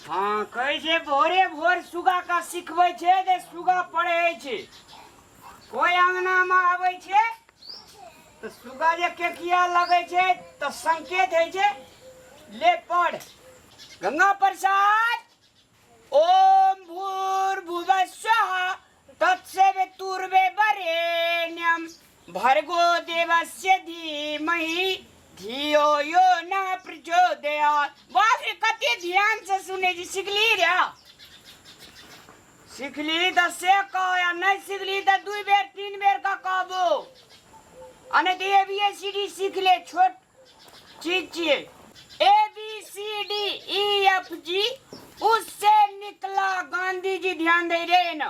हँ, कहै छै भोरे भोर सुगा का सिखबै छै जे सुगा पढ़ै छै। कोइ अङ्गनामे आबै छै तऽ सुगा जे केकिया लगै छै तऽ संकेत होइ छै ले पढ़। गंगा प्रसाद ओम भूर्भुवः स्वः तत्सवितुर्वे वरेण्यं भर्गो देवस्य धीमहि धियो यो न प्रचोदयात्। बाप रे, कते ध्यान से सुनै छी। सिखली रे? सिखली तऽ से कह, आ नहि सिखली तऽ 2 बेर 3 बेर का कहबो, आ नहि तऽ A B A C D सीख ले, छोट चीज छियै। A B C D E F G, उससे निकला गांधी जी। ध्यान दे रे ना,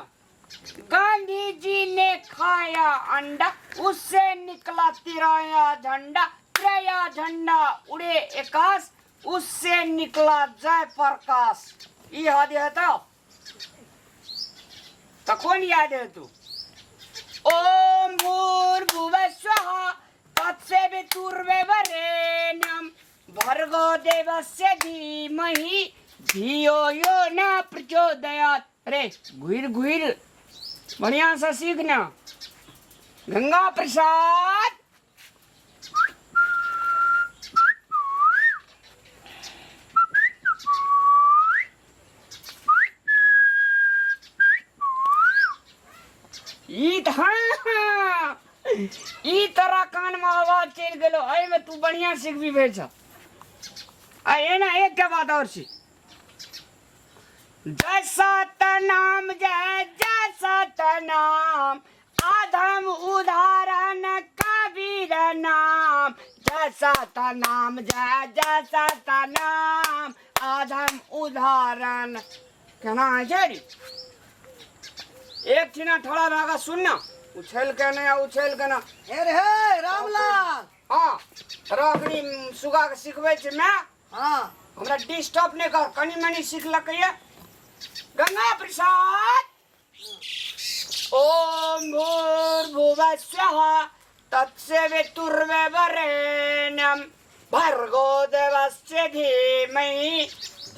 गांधी जी ने खाया अंडा, उससे निकला तिरंगा झंडा, तिरंगा झंडा उड़े आकाश, उससे निकला जय प्रकाश। ई याद है तो कौन याद है तू? ओम भूर्भुवः स्वः तत्सवितुर्वे वरेण्यं भर्गो देवस्य धीमहि धियो यो न प्रचोदयात्। अरे घुर घुर बढ़िया से सीख ना। गंगा प्रसाद ई तऽ हाँ, ई तोरा कानमे आवाज चलि गेलो। एहिमे तू बढ़िया सिखबी भेल छ। आ एना एकटा बात आओर छै। जय सतनाम जय जय सतनाम, आधम उदाहरण कबीर नाम। जय सतनाम जय जय सतनाम, आधम उदाहरण। केना होइ छै रे? एक ठिना ठड़ा भए कऽ सुन ना, उछलि के नहि आ उछलि के ना। हे रे हे रामलाल। हँ, रखनी सुगा के सिखबै छै माय। हाँ। हमरा डिस्टर्ब नहि कर, कनि मनि सिखलकैया। गंगा प्रसाद ओम भूर्भुवः स्वः तत्सवितुर्वे वरेण्यं भर्गो देवस्य धीमहि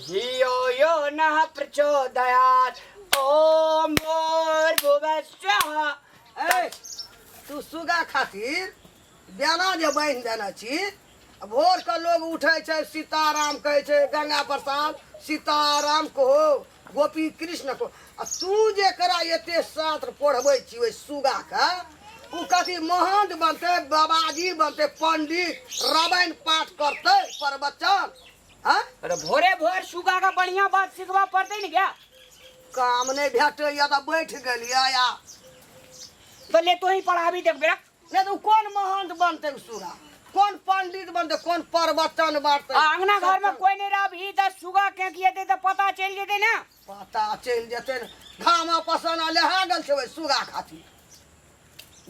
धियो यो नः प्रचोदयात्। ओम भूर्भुवः स्वः। ए, तू सुगा खातिर बेना जे बान्हि देने छी, आ भोर के लोग उठै छै सीताराम कहै छै, गंगा प्रसाद सीताराम कहो, गोपी कृष्ण को, आ तू जे करा एते शास्त्र पढ़बै छी ओहि सुगा के, ओ कथी महंत बनतै, बाबाजी बनतै, पंडित, रामायण पाठ करतै, प्रवचन? हाँ? अरे भोरे भोर सुगा का बढ़िया बात सिखवा पड़तै ने क्या? काम नहि भेटैया तऽ बैठ गेलियै। आ तो ले तो ही पढ़ाबी देब बेरा। नहि तऽ ओ कोन महंत बनतै ओ सुगा, कोन पंडित बनतै, कोन प्रवचन बांटतै? आ अंगना घर में कोई नहीं रह, ई तऽ सुगा के किए तऽ पता चलि जेतै ने। पता चलि जेतै ने। घाम पसना लेहा गेल छै ओहि सुगा खातिर,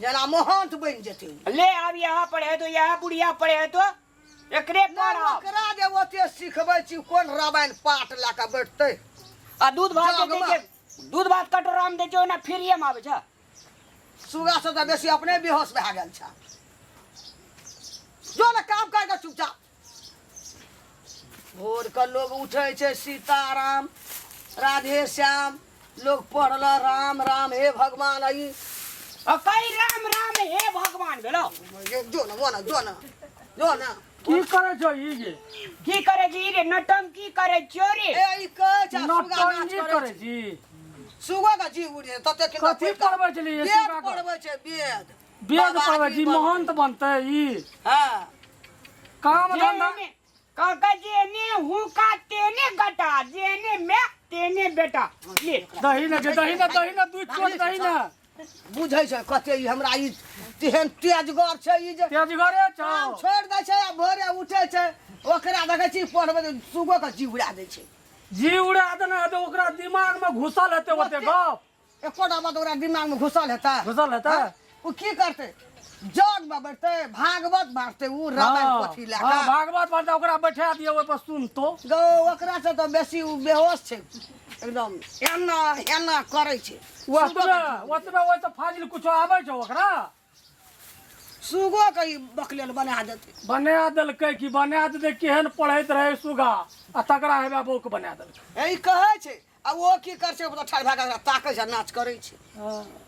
जेना महंत बनि जेतै ओ। ले आब यहाँ पढ़े तो, यहाँ बुढ़िया पढ़े तो एकरे नहि, पढ़ाओ। ओकरा जे ओते सिखबै छी, कोन रामायण पाठ लए कऽ बैठतै? आ दूध भात जे दै जगमे। छै, दूध भात कटोरा में दै छै, ओना फ्रीए में आबै छै। सुगा से तऽ बेसी अपने बेहोश भए गेल छै। जो ने काम कर के चुपचाप। भोर के लोग उठै छै सीताराम राधे श्याम, लोग पढ़ल राम राम हे भगवान। आई आ कई राम राम हे भगवान भेलो। ये जो ना वो ना जो ना जो ना। की करे छौ ई गे? की करे छी रे नौटंकी करे छियो रे? ए ई कहै छै सुगा नाच नौटंकी करे करे छै। छी। सुगा के जीव उड़े तते के कथी पढ़बै छलियै वेद सुगा के? पढ़बै छै वेद। वेद बाबाजी पढ़बै छी, बनतै। महंत बनतै ई। हाँ। काम धंधा जेने काका जेने हुका तेने गटा, जेने मैं तेने बेटा। ले दही ने दही ने दही ने दूध चोट दही ने। बुझै छै कते ई हमरा ई तेहन तेजगर छै ई जे तेजगरे छौ। काम छोड़ि दै छै आ भोरे उठै छै, ओकरा देखै छी पढ़बै तऽ सुगो के जीव उड़ा दै छै। जी उड़ा देने हेतै, ओकरा दिमाग में घुसल हेतै ओते गप। एकोटा बात ओकरा दिमाग में घुसल हेतै? घुसल हेतै? हाँ? ओ की करतै? जग में बैठतै, भागवत बांटतै उ रामायण हाँ, पोथी लए हाँ, कऽ। भागवत बांटतै, ओकरा बैठा दियौ ओहि पर सुनतो। गौ ओकरा से तऽ बेसी उ बेहोश छै एकदम, एना एना करै छै। ओतबे ओतबे ओहि से फाजिल कुछो आबै छौ ओकरा? सुगो के ई बकलेल बना देतै। बना देलकै कि बना देतै? केहन पढ़ैत रहै सुगा आ तकरा हेबे बौक बना देलकै। हे ई कहै छै आ ओ की कर छै, ठाढ़ भए कऽ ताकै छै, नाच करै छै।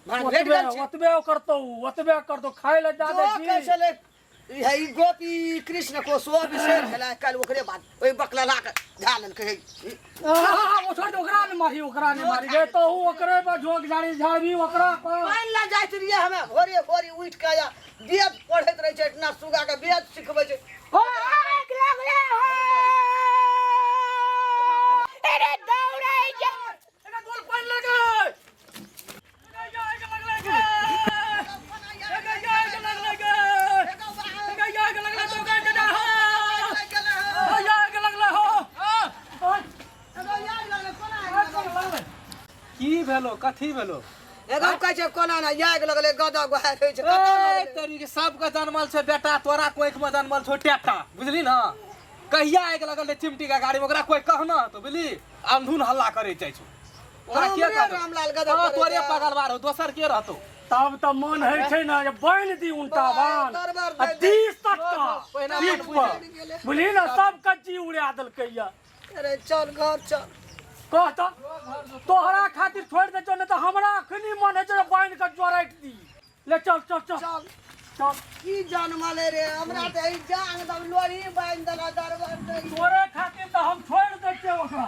भाँज भेट ओतबे गेल छै। ओतबे करतौ, ओतबे करतौ, खाय लए जा जो दै कहै छी। छलै हे ई गोपी कृष्ण को सो अभिषेक भेलै काल्हि, ओकरे बाद ओहि बकलला के धए लेलकै हे। ओ छोड़ दे, ओकरा नहि मारी, ओकरा नहि मारी गे तो ओकरे पर झोंक झाड़ी झाड़बी ओकरा पर। पानि लए जाइत रहियै हमे भोरे भोरे उठि कऽ, या वेद पढ़ैत रहै छै, इतना सुगा के वेद सिखबै छै। ओ आगि लगलै हो! अरे दौड़ै जा। एकरा डोल पानि लगै। एकरा आगि लगलै गे। एकरा आगि लगलै गे। एकरा आगि लगलै तो गे गे हो। एकरा आगि लगलै हो। की भेलो? कथी भेलो? एगो कहै छै कोना ने आगि लगलै, गदा गोहा रहै छै, कतऽ ए लगलै? तोरी के सबके जनमल छै बेटा, तोरा कोइख में जनमल छौ टेटा, बुझली ना? कहिया आगि लगल रहे चिमटी के गाड़ी में, ओकरा कोई कहना तो बुझली अंधुन हल्ला करे जाइ छौ। ओकरा के हमरे कहतौ? रामलाल गदर हाँ, करै तोरे छै। पगलवार हो, दोसर के रहतौ? तब तऽ मन होइ छै ने जे बान्हि दी उनटा बान्ह दरबार आ दे दे। 30 टका पहिना पीठ मन पर बुझि गेलै। बुझली ने, सब कच्ची उड़ा देलकै या। अरे चल घर चल। कह तऽ तोहरा खातिर छोड़ि दै छौ, नहि तऽ हमरा अखनी मन होइ छै जे बान्हि कऽ जोराटि दी। ले चल चल चल। चल। चल। की जनमले रे हमरा तऽ ई जांग दम लोही बान्हि देला दरबार दे। तोरे खातिर तऽ हम छोड़ि दै छियै ओकरा।